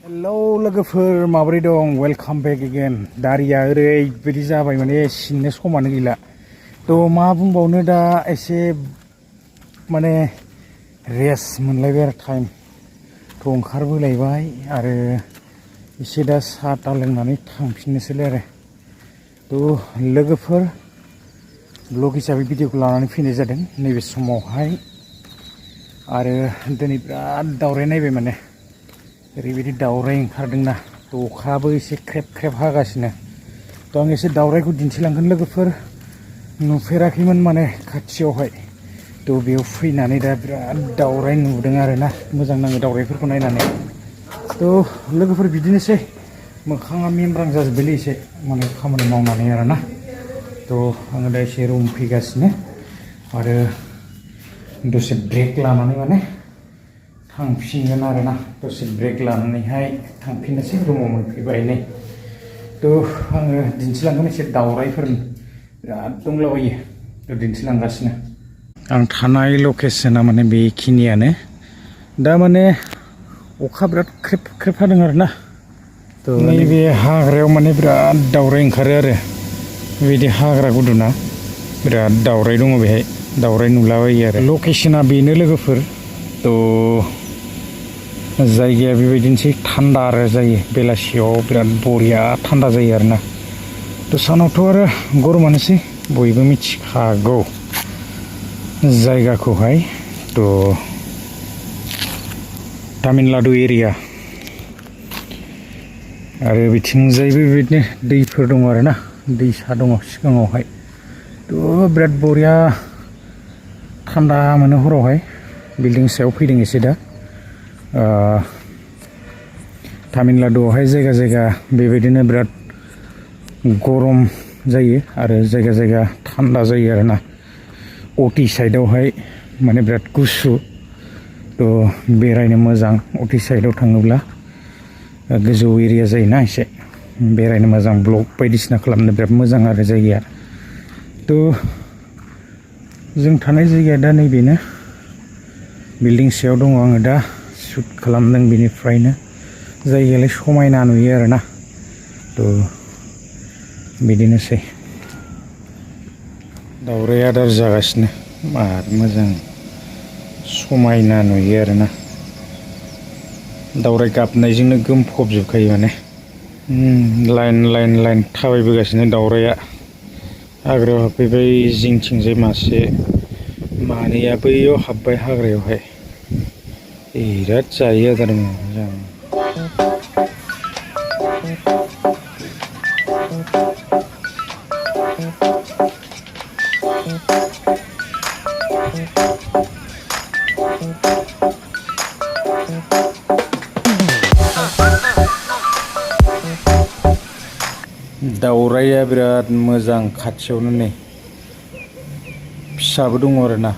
hello लोगोफोर माबोरै दं वेलकाम बेक अगेन दारिया ओरैबायदि जाबाय माने सिननो समानो गैला थ' मा बुंबावनो दा एसे माने रेस्ट मोनलायबाय आरो टाइम थ' ओंखारबोलायबाय आरो एसे दा साहा ता लोंनानै थांफिननोसैलाय आरो थ' लोगोफोर ब्लग हिसाबै भिडिअखौ लानानै फैनाय जादों नैबे समावहाय आरो दिनै बिराद दावराय नायबाय माने ओरैबायदि दावराय ओंखारदोंना अखाबो एसे ख्रेब ख्रेब हागासिनो थ' आं एसे दावरायखौ दिन्थिलांगोन लोगोफोर नुफेराखैमोन माने खाथियावहाय थ' बेयाव फैनानै दा बिराद दावराय नुदों आरोना मोजां नाङो दावरायफोरखौ नायनानै थ' लोगोफोर बिदिनोसै मोखाङा मेमब्रां जाजोब्बायलै एसे माने खामानि मावनानै आरोना थ' आङो दा एसे रुम फैगासिनो आरो दसे ब्रेक लानानै माने थांफिनगोन आरोना दसे ब्रेक लानानैहाय थांफिननोसै रुमाव मोनफैबाय नै थ' आङो दिन्थिलांगोन एसे दावरायफोर बिराद दंलाबायो थ' दिन्थिलांगासिनो आं थानाय लकेसना माने बेखिनियानो दा माने अखा बिराद ख्रेब ख्रेब हादों आरोना थ' नैबे हाग्रायाव माने बिराद दावराय ओंखारो आरो बेबायदि हाग्रा गुदुना बिराद दावराय दङ बेहाय दावराय नुलाबायो आरो लकेसना बेनो लोगोफोर थ' जायगाया बेबायदिनोसै थान्दा आरो जायो बेलासियाव बिराद बरिया थान्दा जायो आरोना थ' सानावथ' आरो गरमानोसै बयबो मिथिखागौ जायगाखौहाय थ' तामिलनाडु एरिया आरो बिथिंजायबो बेबायदिनो दैफोर दङ आरोना दैसा दङ सिगाङावहाय थ' बिराद बरिया थान्दा मोनो हरावहाय बिल्डिं सायाव फैदों एसे दा तामिलनाडुआवहाय जायगा जायगा बेबायदिनो बिराद गरम जायो आरो जायगा जायगा थान्दा जायो आरोना अटि साइडआवहाय माने बिराद गुसु थ' बेरायनो मोजां अटि साइडआव थाङोब्ला गोजौ एरिया जायोना एसे बेरायनो मोजां ब्लग बायदिसिना खालामनो बिराद मोजां आरो जायगाया थ' जों थानाय जायगाया दा नैबेनो बिल्डिं सायाव दङ आङो दा शुट खालामदों बेनिफ्रायनो जायगायालाय समायना नुयो आरोना थ' बिदिनोसै दावराय आदार जागासिनो मार मोजां समायना नुयो आरोना दावराय गाबनायजोंनो गोमफबजोबखायो माने लाइन लाइन लाइन थाबायबोगासिनो दावराया हाग्रायाव हाबफैबाय जिंथिंजाय मासे मानैया बैयाव हाब्बाय हाग्रायावहाय बिराद जायो आदार मोजां दावराया बिराद मोजां खाथियावनो नै फिसाबो दङ आरोना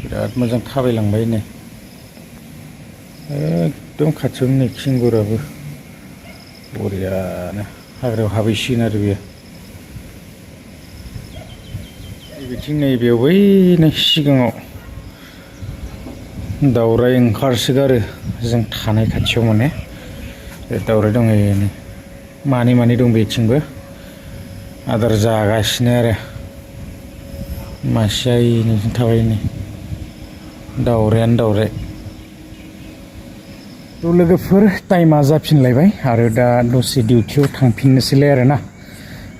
बिराद मोजां थाबायलांबाय नै एकदम खाथियावनो नै खिंगुराबो बरियानो हाग्रायाव हाबहैसिगोन आरो बेयो बिथिं नैबेयाव बै नै सिगाङाव दावराय ओंखारसोगारो जों थानाय खाथियाव माने दावराय दङ नै मानै मानै दं बेथिंबो आदार जागासिनो आरो मासेया नोंसिनि थाबाय नै दावरायानो दावराय थ' लोगोफोर टाइमा जाफिनलायबाय आरो दा दसे डिउटियाव थांफिननोसैलाय आरोना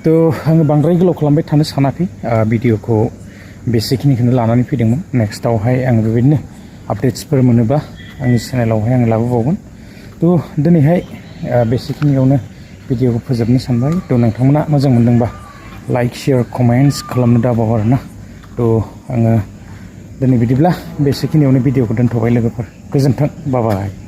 थ' आङो बांद्राय गोलाव खालामबाय थानो सानाखै भिडिअखौ बेसेखिनिखौनो लानानै फैदोंमोन नेक्स्टआवहाय आङो बेबायदिनो आपडेट्सफोर मोनोबा आंनि चेनेलावहाय आङो लाबोबावगोन थ' दिनैहाय बेसेखिनियावनो भिडिअखौ फोजोबनो सानबाय थ' नोंथांमोना मोजां मोनदोंबा लाइक शेयार कमेन्ट्स खालामनो दाबाव आरोना थ' आङो दिनै बिदिब्ला बेसेखिनियावनो भिडिअखौ दोनथ'बाय लोगोफोर गोजोन्थों बाय बाय